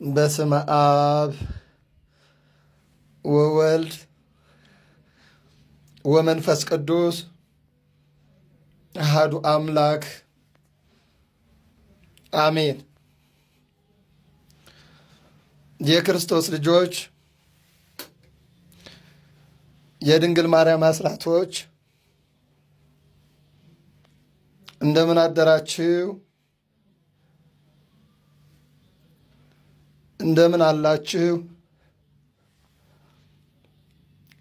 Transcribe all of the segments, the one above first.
በስመ አብ ወወልድ ወመንፈስ ቅዱስ አሐዱ አምላክ አሜን። የክርስቶስ ልጆች፣ የድንግል ማርያም አስራቶች እንደምን አደራችሁ? እንደምን አላችሁ?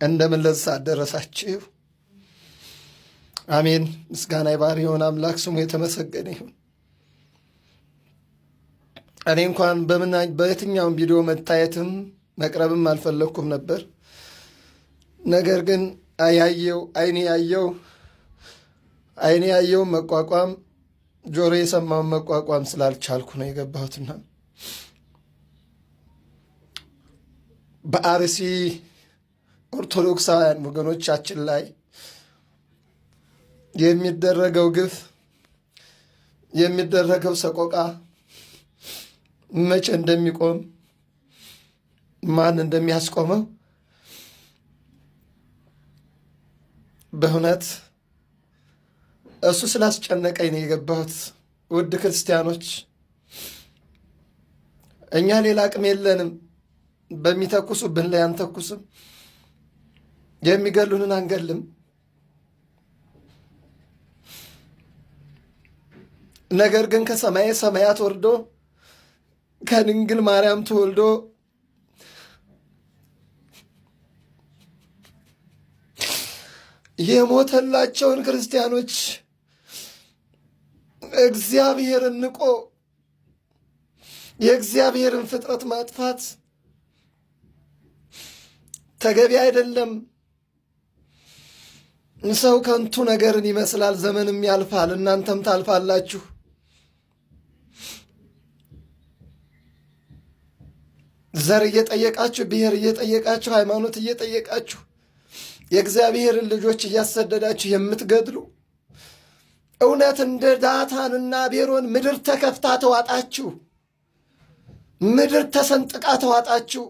እንደምን ለዚህ ሰዓት ደረሳችሁ? አሜን። ምስጋና የባሕርይ የሆነ አምላክ ስሙ የተመሰገነ ይሁን። እኔ እንኳን በየትኛውም ቪዲዮ መታየትም መቅረብም አልፈለግኩም ነበር። ነገር ግን ያየው አይኔ ያየው አይኔ ያየውን መቋቋም ጆሮ የሰማውን መቋቋም ስላልቻልኩ ነው የገባሁትና በአርሲ ኦርቶዶክሳውያን ወገኖቻችን ላይ የሚደረገው ግፍ፣ የሚደረገው ሰቆቃ መቼ እንደሚቆም፣ ማን እንደሚያስቆመው በእውነት እሱ ስላስጨነቀኝ ነው የገባሁት። ውድ ክርስቲያኖች፣ እኛ ሌላ አቅም የለንም። በሚተኩሱብን ላይ አንተኩስም፣ የሚገሉንን አንገልም። ነገር ግን ከሰማየ ሰማያት ወርዶ ከድንግል ማርያም ተወልዶ የሞተላቸውን ክርስቲያኖች እግዚአብሔርን ንቆ የእግዚአብሔርን ፍጥረት ማጥፋት ተገቢ አይደለም። ሰው ከንቱ ነገርን ይመስላል፣ ዘመንም ያልፋል፣ እናንተም ታልፋላችሁ። ዘር እየጠየቃችሁ፣ ብሔር እየጠየቃችሁ፣ ሃይማኖት እየጠየቃችሁ የእግዚአብሔርን ልጆች እያሰደዳችሁ የምትገድሉ እውነት እንደ ዳታንና ቤሮን ምድር ተከፍታ ተዋጣችሁ፣ ምድር ተሰንጥቃ ተዋጣችሁ።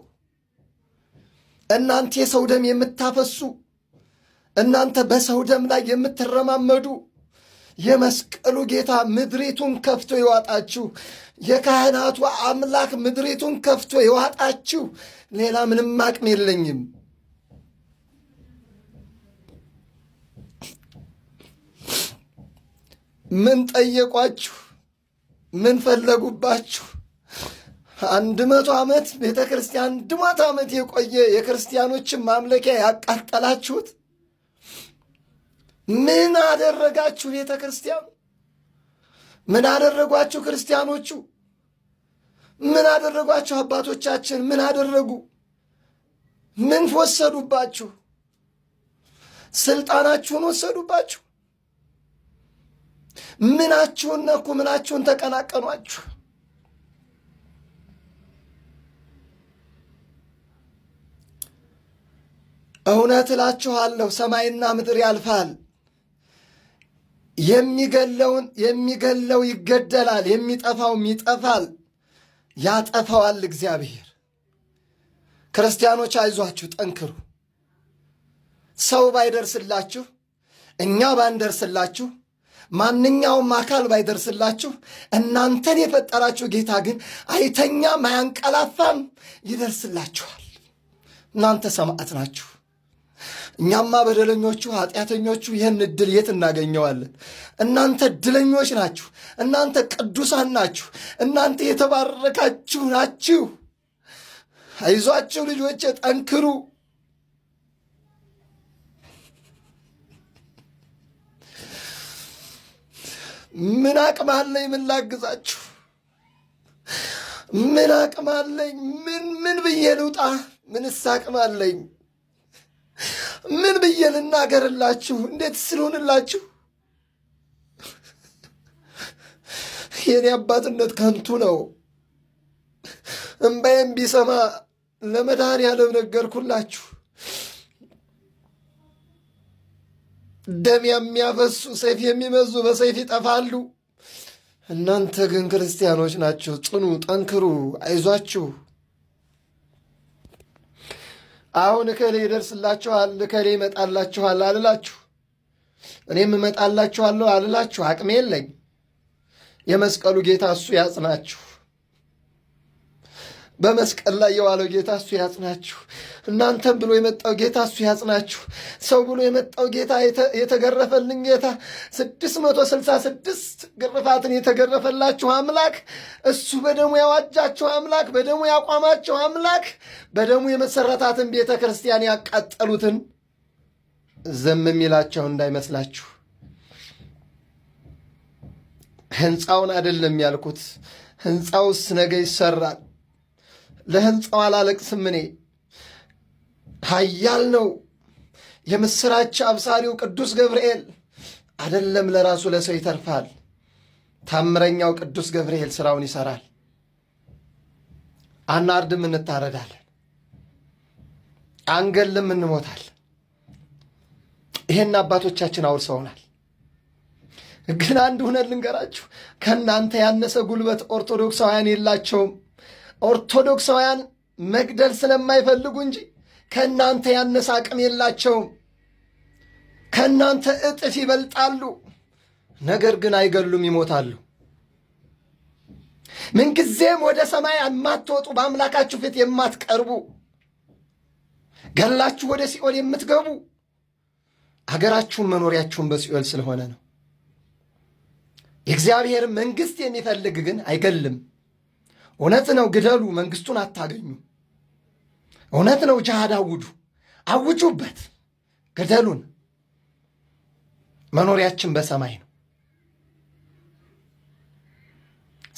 እናንተ የሰው ደም የምታፈሱ፣ እናንተ በሰው ደም ላይ የምትረማመዱ የመስቀሉ ጌታ ምድሪቱን ከፍቶ ይዋጣችሁ። የካህናቱ አምላክ ምድሪቱን ከፍቶ ይዋጣችሁ። ሌላ ምንም አቅም የለኝም። ምን ጠየቋችሁ? ምን ፈለጉባችሁ? 100 ዓመት ቤተ ክርስቲያን 100 ዓመት የቆየ የክርስቲያኖችን ማምለኪያ ያቃጠላችሁት ምን አደረጋችሁ? ቤተ ክርስቲያኑ ምን አደረጓችሁ? ክርስቲያኖቹ ምን አደረጓችሁ? አባቶቻችን ምን አደረጉ? ምን ወሰዱባችሁ? ስልጣናችሁን ወሰዱባችሁ? ምናችሁን ነኩ? ምናችሁን ተቀናቀኗችሁ? እውነት እላችኋለሁ ሰማይና ምድር ያልፋል፣ የሚገለውን የሚገለው ይገደላል፣ የሚጠፋውም ይጠፋል፣ ያጠፋዋል እግዚአብሔር። ክርስቲያኖች አይዟችሁ፣ ጠንክሩ። ሰው ባይደርስላችሁ፣ እኛ ባንደርስላችሁ፣ ማንኛውም አካል ባይደርስላችሁ፣ እናንተን የፈጠራችሁ ጌታ ግን አይተኛም፣ አያንቀላፋም፣ ይደርስላችኋል። እናንተ ሰማዕት ናችሁ። እኛማ በደለኞቹ ኃጢአተኞቹ ይህን ዕድል የት እናገኘዋለን? እናንተ ዕድለኞች ናችሁ። እናንተ ቅዱሳን ናችሁ። እናንተ የተባረካችሁ ናችሁ። አይዟችሁ ልጆቼ፣ ጠንክሩ። ምን አቅም አለኝ? ምን ላግዛችሁ? ምን አቅም አለኝ? ምን ብዬ ልውጣ? ምንስ አቅም አለኝ? ምን ብዬ ልናገርላችሁ? እንዴት ስልሆንላችሁ? የኔ አባትነት ከንቱ ነው። እምባዬም ቢሰማ ለመድኃኔዓለም ነገርኩላችሁ። ደም የሚያፈሱ ሰይፍ የሚመዙ በሰይፍ ይጠፋሉ። እናንተ ግን ክርስቲያኖች ናችሁ። ጽኑ፣ ጠንክሩ፣ አይዟችሁ። አሁን እከሌ ይደርስላችኋል፣ እከሌ ይመጣላችኋል አልላችሁ። እኔም እመጣላችኋለሁ አልላችሁ። አቅሜ የለኝ። የመስቀሉ ጌታ እሱ ያጽናችሁ። በመስቀል ላይ የዋለው ጌታ እሱ ያጽናችሁ። እናንተም ብሎ የመጣው ጌታ እሱ ያጽናችሁ። ሰው ብሎ የመጣው ጌታ፣ የተገረፈልን ጌታ፣ 666 ግርፋትን የተገረፈላችሁ አምላክ እሱ፣ በደሙ ያዋጃችሁ አምላክ፣ በደሙ ያቋማችሁ አምላክ፣ በደሙ የመሰረታትን ቤተ ክርስቲያን ያቃጠሉትን ዝም የሚላቸው እንዳይመስላችሁ። ህንፃውን አይደለም ያልኩት። ህንፃውስ ነገ ይሰራል። ለህንፃው አላለቅስም እኔ። ኃያል ነው የምስራች አብሳሪው ቅዱስ ገብርኤል። አደለም ለራሱ ለሰው ይተርፋል። ታምረኛው ቅዱስ ገብርኤል ስራውን ይሰራል። አናርድም፣ እንታረዳለን። አንገልም፣ እንሞታለን። ይሄን አባቶቻችን አውርሰውናል። ግን አንድ ሁነት ልንገራችሁ፣ ከእናንተ ያነሰ ጉልበት ኦርቶዶክሳውያን የላቸውም። ኦርቶዶክሳውያን መግደል ስለማይፈልጉ እንጂ ከእናንተ ያነሰ አቅም የላቸውም። ከእናንተ እጥፍ ይበልጣሉ። ነገር ግን አይገሉም፣ ይሞታሉ። ምንጊዜም ወደ ሰማይ የማትወጡ፣ በአምላካችሁ ፊት የማትቀርቡ፣ ገላችሁ ወደ ሲኦል የምትገቡ፣ አገራችሁን መኖሪያችሁን በሲኦል ስለሆነ ነው። የእግዚአብሔር መንግሥት የሚፈልግ ግን አይገልም። እውነት ነው፣ ግደሉ፣ መንግስቱን አታገኙ። እውነት ነው፣ ጅሃድ አውጁ፣ አውጁበት፣ ግደሉን። መኖሪያችን በሰማይ ነው።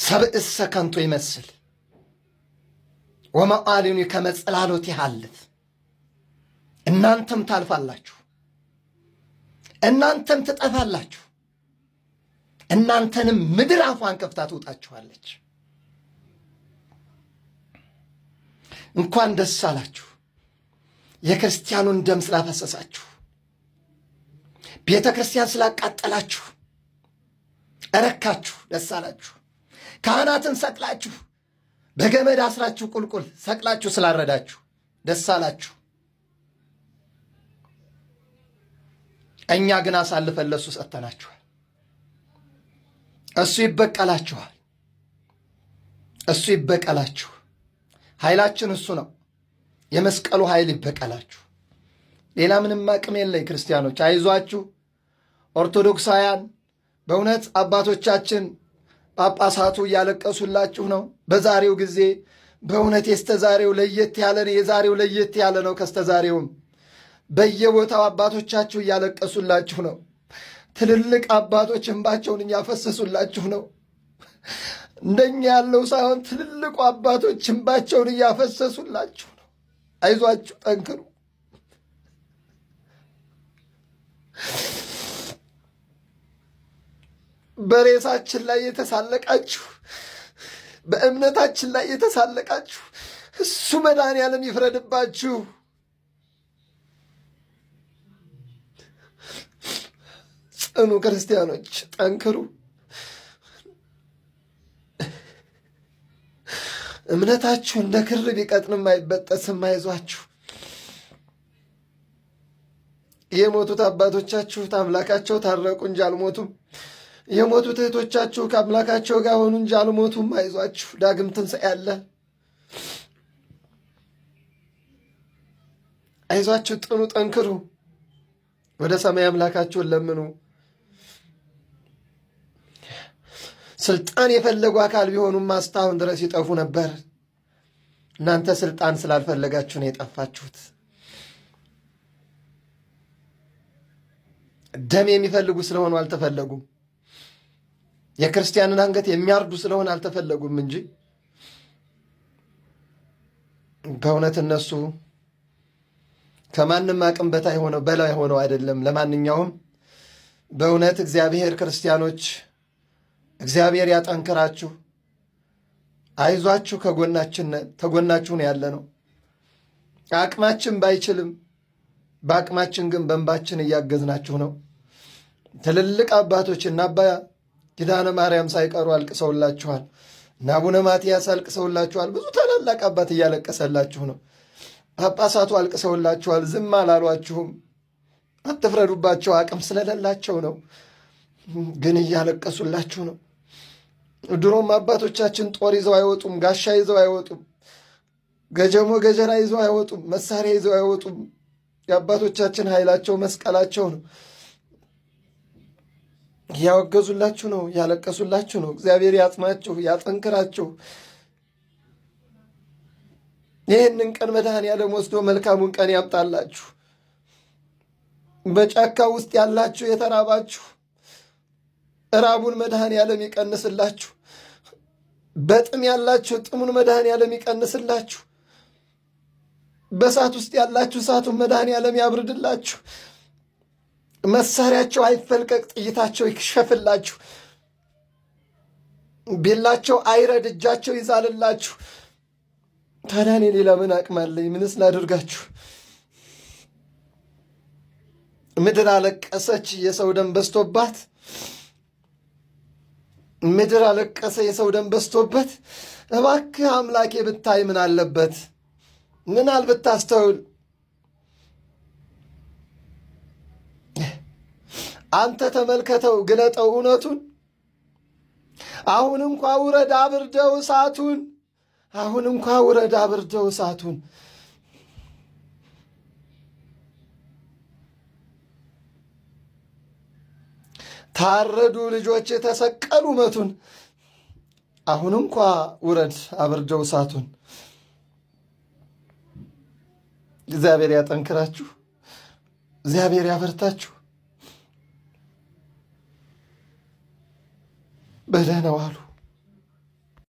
ሰብእሰ ከንቱ ይመስል ወመዓሊኒ ከመ ጽላሎት ይሃልፍ። እናንተም ታልፋላችሁ፣ እናንተም ትጠፋላችሁ፣ እናንተንም ምድር አፏን ከፍታ ትውጣችኋለች። እንኳን ደስ አላችሁ፣ የክርስቲያኑን ደም ስላፈሰሳችሁ፣ ቤተ ክርስቲያን ስላቃጠላችሁ እረካችሁ፣ ደስ አላችሁ። ካህናትን ሰቅላችሁ፣ በገመድ አስራችሁ ቁልቁል ሰቅላችሁ ስላረዳችሁ ደስ አላችሁ። እኛ ግን አሳልፈን ለእሱ ሰጥተናችኋል። እሱ ይበቀላችኋል። እሱ ይበቀላችሁ። ኃይላችን እሱ ነው። የመስቀሉ ኃይል ይበቀላችሁ። ሌላ ምንም አቅም የለኝ። ክርስቲያኖች አይዟችሁ። ኦርቶዶክሳውያን በእውነት አባቶቻችን ጳጳሳቱ እያለቀሱላችሁ ነው። በዛሬው ጊዜ በእውነት የስተዛሬው ለየት ያለ ነው። የዛሬው ለየት ያለ ነው ከስተዛሬውም። በየቦታው አባቶቻችሁ እያለቀሱላችሁ ነው። ትልልቅ አባቶች እንባቸውን እያፈሰሱላችሁ ነው። እንደኛ ያለው ሳይሆን ትልልቁ አባቶች እንባቸውን እያፈሰሱላችሁ ነው። አይዟችሁ፣ ጠንክሩ። በሬሳችን ላይ የተሳለቃችሁ፣ በእምነታችን ላይ የተሳለቃችሁ እሱ መድኃኔዓለም ይፍረድባችሁ። ጽኑ ክርስቲያኖች፣ ጠንክሩ። እምነታችሁ እንደ ክር ቢቀጥንም አይበጠስም። አይዟችሁ። የሞቱት አባቶቻችሁ ከአምላካቸው ታረቁ እንጂ አልሞቱም። የሞቱት እህቶቻችሁ ከአምላካቸው ጋር ሆኑ እንጂ አልሞቱም። አይዟችሁ፣ ዳግም ትንሣኤ አለ። አይዟችሁ፣ ጥኑ፣ ጠንክሩ። ወደ ሰማይ አምላካችሁን ለምኑ። ስልጣን የፈለጉ አካል ቢሆኑማ እስካሁን ድረስ ይጠፉ ነበር። እናንተ ስልጣን ስላልፈለጋችሁ ነው የጠፋችሁት። ደም የሚፈልጉ ስለሆኑ አልተፈለጉም። የክርስቲያንን አንገት የሚያርዱ ስለሆነ አልተፈለጉም እንጂ በእውነት እነሱ ከማንም አቅም በታይ ሆነው በላይ ሆነው አይደለም። ለማንኛውም በእውነት እግዚአብሔር ክርስቲያኖች እግዚአብሔር ያጠንክራችሁ፣ አይዟችሁ፣ ከጎናችን ተጎናችሁ ነው ያለ ነው። አቅማችን ባይችልም በአቅማችን ግን በእንባችን እያገዝናችሁ ነው። ትልልቅ አባቶች እና አባ ኪዳነ ማርያም ሳይቀሩ አልቅሰውላችኋል። እነ አቡነ ማትያስ አልቅሰውላችኋል። ብዙ ታላላቅ አባት እያለቀሰላችሁ ነው። ጳጳሳቱ አልቅሰውላችኋል። ዝም አላሏችሁም። አትፍረዱባቸው፣ አቅም ስለሌላቸው ነው። ግን እያለቀሱላችሁ ነው። ድሮም አባቶቻችን ጦር ይዘው አይወጡም፣ ጋሻ ይዘው አይወጡም፣ ገጀሞ ገጀራ ይዘው አይወጡም፣ መሳሪያ ይዘው አይወጡም። የአባቶቻችን ኃይላቸው መስቀላቸው ነው። እያወገዙላችሁ ነው፣ እያለቀሱላችሁ ነው። እግዚአብሔር ያጽናችሁ፣ ያጠንክራችሁ። ይህንን ቀን መድኃኔዓለም ወስዶ መልካሙን ቀን ያምጣላችሁ። በጫካ ውስጥ ያላችሁ የተራባችሁ እራቡን መድኃኔዓለም ይቀንስላችሁ። በጥም ያላችሁ ጥሙን መድኃኔዓለም ይቀንስላችሁ። በእሳት ውስጥ ያላችሁ እሳቱን መድኃኔዓለም ያብርድላችሁ። መሳሪያቸው አይፈልቀቅ፣ ጥይታቸው ይክሸፍላችሁ። ቢላቸው አይረድ፣ እጃቸው ይዛልላችሁ። ታዲያ እኔ ሌላ ምን አቅም አለኝ? ምንስ ላድርጋችሁ? ምድር አለቀሰች፣ የሰው ደም በዝቶባት። ምድር አለቀሰ፣ የሰው ደም በዝቶበት። እባክህ አምላኬ ብታይ ምን አለበት? ምን አል ብታስተውል። አንተ ተመልከተው፣ ግለጠው እውነቱን። አሁን እንኳ ውረድ አብርደው እሳቱን። አሁን እንኳ ውረድ አብርደው እሳቱን። ታረዱ ልጆች የተሰቀሉ መቱን። አሁን እንኳ ውረድ አብርደው እሳቱን። እግዚአብሔር ያጠንክራችሁ፣ እግዚአብሔር ያበርታችሁ። በደህና ዋሉ።